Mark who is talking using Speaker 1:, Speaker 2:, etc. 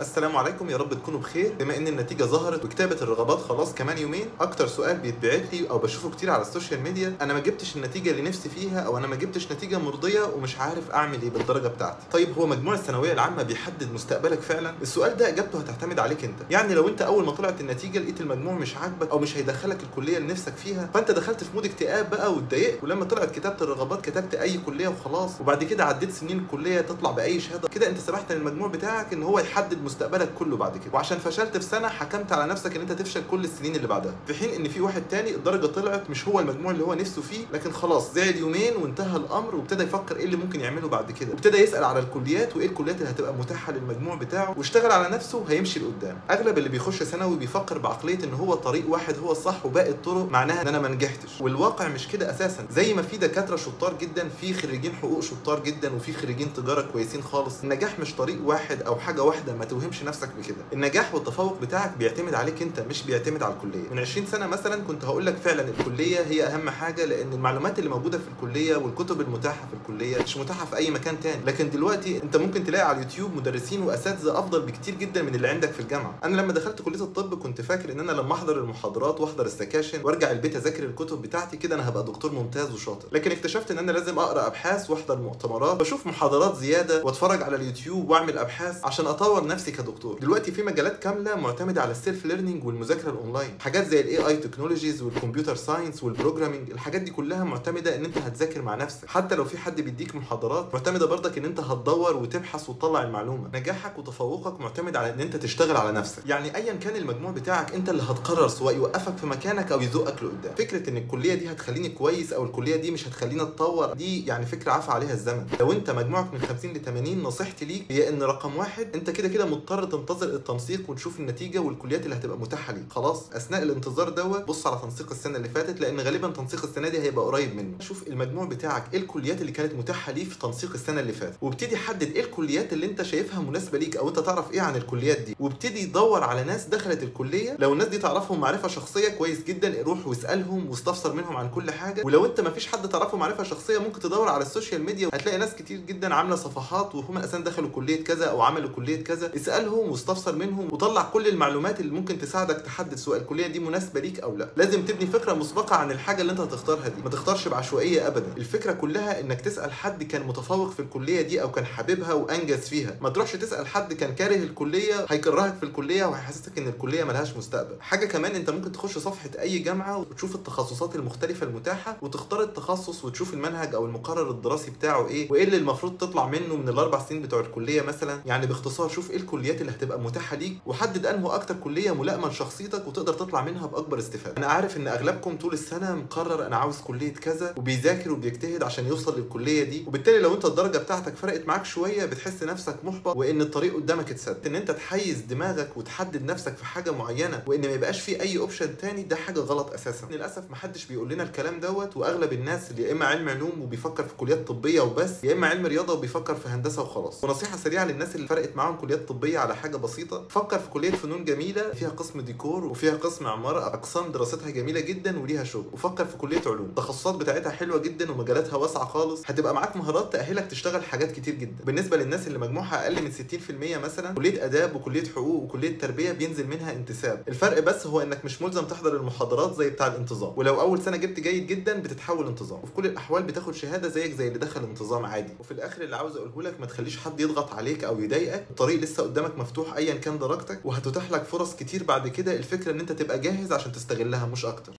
Speaker 1: السلام عليكم، يا رب تكونوا بخير. بما ان النتيجة ظهرت وكتابه الرغبات خلاص كمان يومين، اكتر سؤال بيتبعت لي او بشوفه كتير على ال social media: انا ما جبتش النتيجة اللي نفسي فيها، او انا ما جبتش نتيجة مرضية ومش عارف اعمل ايه بالدرجة بتاعتي. طيب هو مجموع الثانوية العامة بيحدد مستقبلك فعلا؟ السؤال ده اجابته هتعتمد عليك انت. يعني لو انت اول ما طلعت النتيجة لقيت المجموع مش عاجبك او مش هيدخلك الكلية اللي نفسك فيها، فانت دخلت في mood اكتئاب بقى واتضايقت، ولما طلعت كتابه الرغبات كتبت اي كليه وخلاص، وبعد كده عديت سنين الكلية تطلع باي شهادة كده، انت سمحت للمجموع بتاعك ان هو يحدد مستقبلك كله بعد كده، وعشان فشلت في سنة حكمت على نفسك ان انت تفشل كل السنين اللي بعدها. في حين ان في واحد تاني الدرجة طلعت مش هو المجموع اللي هو نفسه فيه، لكن خلاص زعل يومين وانتهى الامر، وابتدى يفكر ايه اللي ممكن يعمله بعد كده، وابتدى يسال على الكليات وايه الكليات اللي هتبقى متاحة للمجموع بتاعه، واشتغل على نفسه وهيمشي لقدام. اغلب اللي بيخش ثانوي بيفكر بعقلية ان هو طريق واحد هو الصح وباقي الطرق معناها ان انا ما نجحتش، والواقع مش كده اساسا. زي ما في دكاترة شطار جدا، في خريجين حقوق شطار جدا، وفي خريجين تجارة كويسين خالص. النجاح مش طريق واحد او حاجة واحدة، ما توهمش نفسك بكده. النجاح والتفوق بتاعك بيعتمد عليك انت، مش بيعتمد على الكلية. من 20 سنة مثلا كنت هقول لك فعلا الكلية هي اهم حاجة، لان المعلومات اللي موجودة في الكلية والكتب المتاحة في الكلية مش متاحة في اي مكان تاني. لكن دلوقتي انت ممكن تلاقي على اليوتيوب مدرسين واساتذه افضل بكتير جدا من اللي عندك في الجامعة. انا لما دخلت كليه الطب كنت فاكر ان انا لما احضر المحاضرات واحضر السكاشن وارجع البيت اذاكر الكتب بتاعتي كده انا هبقى دكتور ممتاز وشاطر، لكن اكتشفت ان انا لازم اقرا ابحاث واحضر مؤتمرات واشوف محاضرات زيادة واتفرج على اليوتيوب واعمل ابحاث عشان اطور نفسي كدكتور. دلوقتي في مجالات كاملة معتمدة على ال self learning والمذاكرة الاونلاين، حاجات زي ال AI technologies وال computer science وال programming. الحاجات دي كلها معتمدة ان انت هتذاكر مع نفسك، حتى لو في حد بيديك محاضرات معتمدة برضك ان انت هتدور وتبحث وتطلع المعلومة. نجاحك وتفوقك معتمد على ان انت تشتغل على نفسك. يعني ايا كان المجموع بتاعك انت اللي هتقرر سواء يوقفك في مكانك او يزقك لقدام. فكرة ان الكلية دي هتخليني كويس او الكلية دي مش هتخليني اتطور، دي يعني فكرة عفى عليها الزمن. لو انت مجموعك من 50 ل 80، نصيحتي ليك هي ان رقم واحد، انت كده كده مضطر تنتظر التنسيق وتشوف النتيجة والكليات اللي هتبقى متاحة ليك. خلاص اثناء الانتظار دوت بص على تنسيق السنة اللي فاتت، لان غالبا تنسيق السنة دي هيبقى قريب منه. شوف المجموع بتاعك ايه الكليات اللي كانت متاحة ليه في تنسيق السنة اللي فاتت، وابتدي حدد ايه الكليات اللي انت شايفها مناسبة ليك او انت تعرف ايه عن الكليات دي، وابتدي دور على ناس دخلت الكلية. لو الناس دي تعرفهم معرفة شخصية كويس جدا روح واسالهم واستفسر منهم عن كل حاجة. ولو انت ما فيش حد تعرفه معرفة شخصية ممكن تدور على ال social media، هتلاقي ناس كتير جدا عامله صفحات وهم اساسا دخلوا كليه كذا او عملوا كليه كذا. اسالهم واستفسر منهم وطلع كل المعلومات اللي ممكن تساعدك تحدد سواء الكلية دي مناسبة ليك او لا. لازم تبني فكرة مسبقة عن الحاجة اللي انت هتختارها دي، ما تختارش بعشوائيه ابدا. الفكرة كلها انك تسال حد كان متفوق في الكلية دي او كان حاببها وانجز فيها، ما تروحش تسال حد كان كاره الكلية هيكرهك في الكلية وهيحسسك ان الكلية ملهاش مستقبل. حاجة كمان، انت ممكن تخش صفحة اي جامعه وتشوف التخصصات المختلفة المتاحة وتختار التخصص وتشوف المنهج او المقرر الدراسي بتاعه ايه وايه اللي المفروض تطلع منه من الاربع سنين بتوع الكلية مثلا. يعني باختصار شوف ايه الكليات اللي هتبقى متاحة ليك وحدد انه اكتر كليه ملائمه لشخصيتك وتقدر تطلع منها باكبر استفاده. انا عارف ان اغلبكم طول السنة مقرر انا عاوز كليه كذا وبيذاكر وبيجتهد عشان يوصل للكليه دي، وبالتالي لو انت الدرجة بتاعتك فرقت معاك شوية بتحس نفسك محبط وان الطريق قدامك اتسد. ان انت تحيز دماغك وتحدد نفسك في حاجة معينة وان ما يبقاش في اي option تاني، ده حاجة غلط اساسا. للاسف محدش بيقول لنا الكلام دوت، واغلب الناس اللي يا اما علم علوم وبيفكر في كليات طبية وبس، يا اما علم رياضة وبيفكر في هندسة وخلاص. ونصيحة سريعة للناس اللي فرقت معاهم كليات طبية على حاجة بسيطة، فكر في كليه فنون جميلة فيها قسم ديكور وفيها قسم عمارة، اقسام دراستها جميلة جدا وليها شغل. وفكر في كليه علوم التخصصات بتاعتها حلوة جدا ومجالاتها واسعة خالص، هتبقى معاك مهارات تاهلك تشتغل حاجات كتير جدا. بالنسبة للناس اللي مجموعها اقل من 60% مثلا، كليه اداب وكلية حقوق وكلية تربيه بينزل منها انتساب. الفرق بس هو انك مش ملزم تحضر المحاضرات زي بتاع الانتظام، ولو اول سنة جبت جيد جدا بتتحول انتظام، وفي كل الاحوال بتاخد شهادة زيك زي اللي دخل انتظام عادي. وفي الاخر اللي عاوز اقوله لك، ما تخليش حد يضغط عليك او يضايقك، الطريق لسه قدامك مفتوح ايا كان درجتك، وهتتاح لك فرص كتير بعد كده. الفكرة ان انت تبقى جاهز عشان تستغلها مش اكتر.